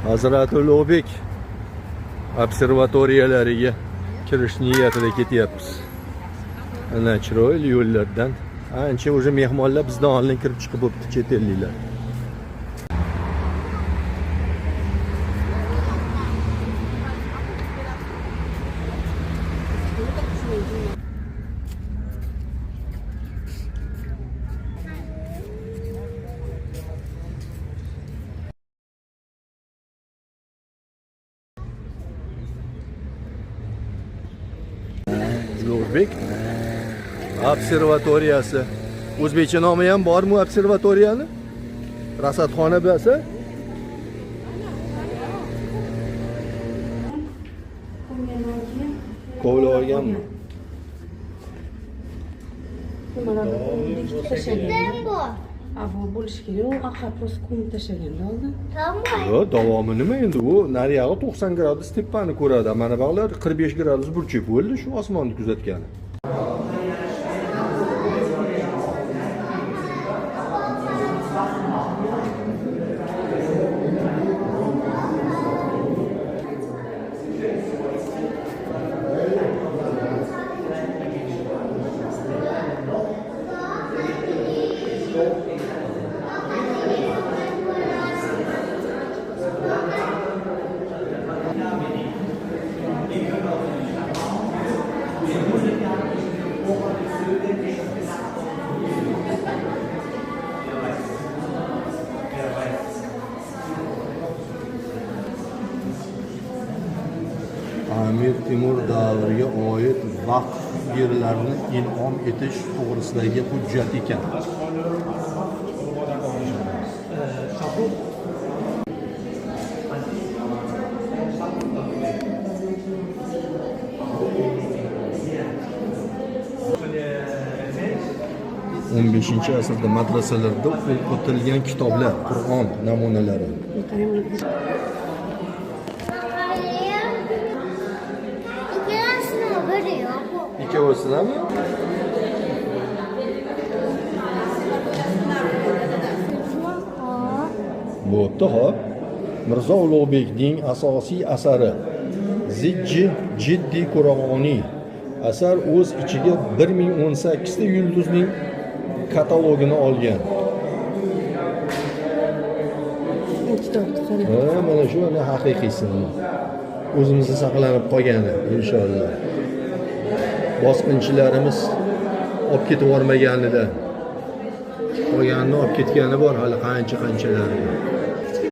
Hazrati Ulug'bek observatoriyalariga kirish niyatida ketyapmiz. Ana chiroyli yo'llardan ancha уже mehmonlar bizdan oldin kirib chiqib bo'pti, chet elliklar. Ulug'bek observatoriyasi. O'zbekcha nomi ham bormi observatoriyani? Rasadxona bo'lsa? Ko'mgandan keyin Kovlab olganmi? Nimalarni bekitib tashlagan. Bu. A, bu bo'lishi kerak. U aqab просто ko'mib tashlaganda oldin. Tamam. Yo'q, davomi nima endi? U nariyog'i 90 gradus tepani ko'radi. Mana buyoqlar 45 gradus burchak bo'ldi shu osmonni kuzatgani. Amir Temur davriga oid vaqf yerlarni in'om etish to'g'risidagi hujjat ekan. XV asrda madrasalarda o'qitilgan kitoblar, Qur'on namunalari. Ikkalasini biri yo'q. Ikkovisinami? Bo'pti, hop. Mirzo Ulug'bekning asosiy asari Zijji Jiddiy Qur'oniy. Asar o'z ichiga 1018 ta yulduzning katalogini olgan. Bu kitobni qarang. Ha, mana shu ana haqiqiysi. O'zimizda saqlanib qolgani inshaalloh. Bosqinchilarimiz olib ketib yubormaganida. Qolganini olib ketgani bor hali qancha qanchalari.